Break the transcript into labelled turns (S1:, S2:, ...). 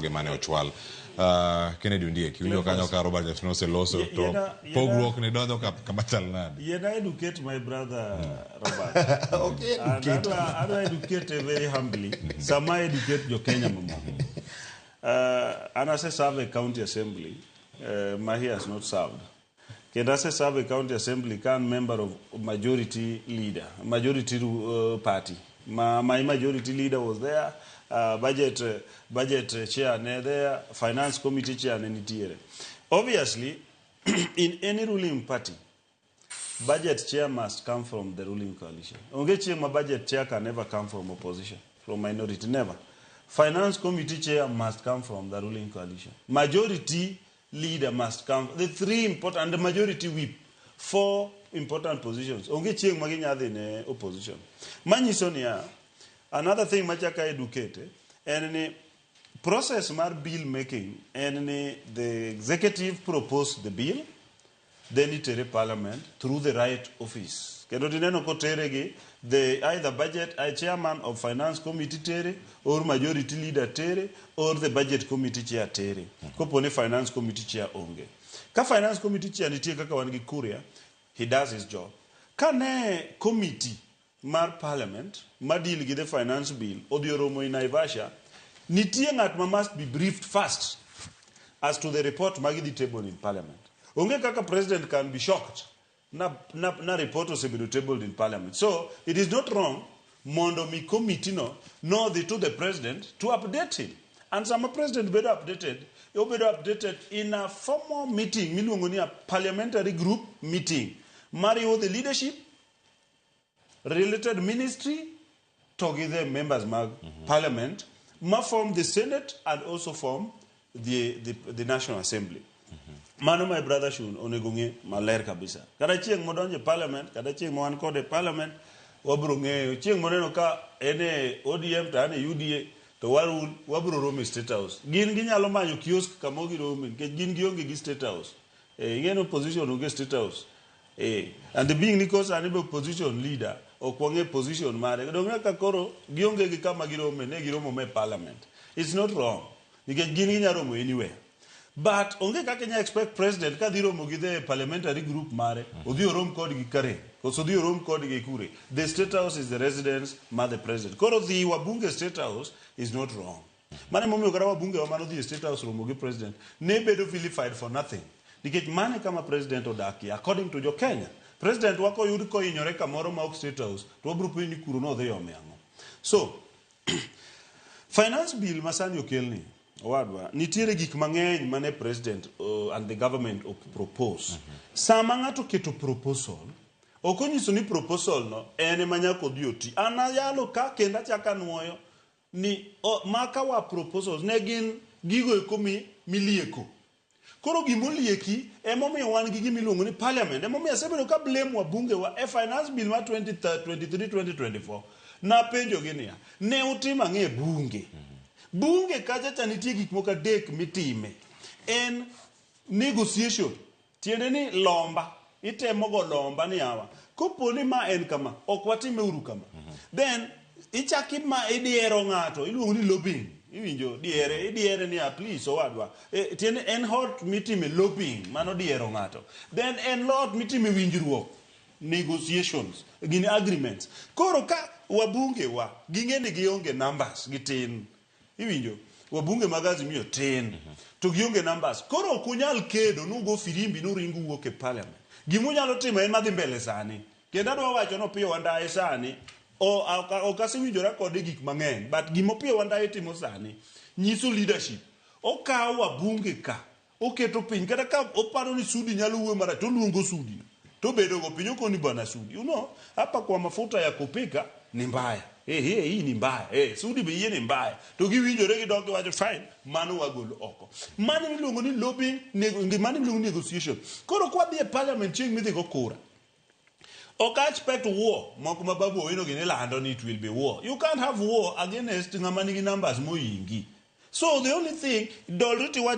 S1: Mane ochwal Kennedy Ondiek iwinjo kanyo ka Robert Jafno oseloso to pogruok ne donjo kama chal nade?
S2: Yiena educate my brother Robert.
S3: Okay,
S2: And
S3: educate.
S2: adwa educate very humbly. Sama educate jo Kenya mamoko. An ase serve e county assembly ma he has not served. Kendo ase serve e county assembly ka an member of majority leader, majority party. My majority leader was there, budget chair ne there, finance committee chair ne nitiere. Obviously, in any ruling party, budget chair must come from the ruling coalition. Onge chieng' ma budget chair can never come from opposition, from minority, never. Finance committee chair must come from the ruling coalition. Majority leader must come. The three important, and the majority whip, four important positions. Onge chieng' ma ginya dhi ne opposition. Manyiso niya, another thing machaka educate en ni process mar bill making en ni the executive propose the bill, then itere parliament through the right office. Kendo tineno kotere gi the either budget chairman of finance committee tere or majority leader tere or the budget committee chair tere. Kopo ni finance committee chair onge. Ka finance committee chair nitie kaka wan gi Kuria, he does his job. Ka ne committee mar parliament ma deal gi the finance bill odhi oromo in Naivasha, nitie ng'at ma must be briefed first as to the report ma gidhi table in parliament. Onge kaka president can be shocked na report osebedo tabled in parliament. So it is not wrong mondo mi committee no nodhi to the president to update him. And sama president bedo updated, obedo updated in a formal meeting miluongo ni a parliamentary group meeting mariwo the leadership, related ministry, to gi the members mag parliament ma form the senate and also form the national assembly. Mano, my brother Shun, onego ng'e maler kabisa. Kata chieng' modonjo e parliament, kata chieng' ma wan kode e parliament, wabiro ng'eyo. Chieng' moneno ka en e ODM to an e UDA, to warul, wabiro romo e State House. Gin ginyalo manyo kiosk kama girome, nikech gin gionge gi State House. Ing'e ni opposition onge State House. And the being ni sani be opposition leader, ok wang'e position mare. Dong' ka koro gionge gi kama girome, ne giromo me parliament. It's not wrong. Nikech gin ginyalo romo anywhere. But onge kaka inya expect president ka dhi romo gi the parliamentary group mare, odhi orom kodgi kare, koso odhi orom kodgi kure. The State House is the residence mar the president. Koro dhi wabunge State House is not wrong. Mano emomiyo kata wabunge wa manodhi e State House romo gi president, ne bedo vilified for nothing. Nikech mano e kama president odakie, according to jo Kenya. President wa koyud kohinyore kamoro ma ok State House, to wabiro penjo ni kuro nodhi ome ang'o. So, finance bill masani okelni, owadwa, nitiere gik mang'eny mane president and the government propose. Sama ng'ato oketo proposal, ok onyiso ni proposal no en ema nyaka odhi oti. An ayalo ka kendo achako anuoyo ni maka wa proposals ne gin gigo eko milieko. Koro gimolieki emomiyo wan gi gimiluongo ni parliament. Emomiyo asebedo ka blame wabunge wa e finance bill mar 2023-2024. Napenjogi niya, ne utimo ang'o e bunge? Bunge kacha cha nitie gik moko adek mitime. En negotiation. Tiende ni lomba. Itemo go lomba ni yawa. Kopo ni ma en kama, ok watime uru kama. Then ichaki ma idiero ng'ato, iluongo ni lobbying. Iwinjo diere, idiere ni ah, please owadwa. Tiende en hot mitime lobbying, mano diero ng'ato. Then en lot mitime winjruok, negotiations, gin agreements. Koro ka wabunge wa, ging'e ni gionge numbers, gitin. Iwinjo? Wabunge mag Azimio tin. To gionge numbers. Koro ok unyal kedo nugo firimbi nuringu wuok e parliament. Gimunyalo timo en madhi mbele sani. Kendo adwa wacho ni Opiyo Wandayi sani ok asewinjora kode gik mang'eny, but gima Opiyo Wandayi timo sani nyiso leadership. Okawo wabunge ka, oketo piny, kata ka oparo ni Sudi nyalo wuoyo marach, to oluongo Sudi to obedo go piny, okoni bwana Sudi, hapa kwa mafuta ya kupika ni mbaya. Eh, hii ni mbaya. Sudi be yie ni mbaya. To giwinjore gidok giwacho fine, mano wagolo oko. Mano miluongo ni lobbying, mano miluongo ni negotiation. Koro kwadhi e parliament chieng' midhi go kura, ok expect war moko ma Babu Owino gini lando ni it will be war. You can't have war against ng'ama nigi numbers moyingi. So the only thing, dolri tiwach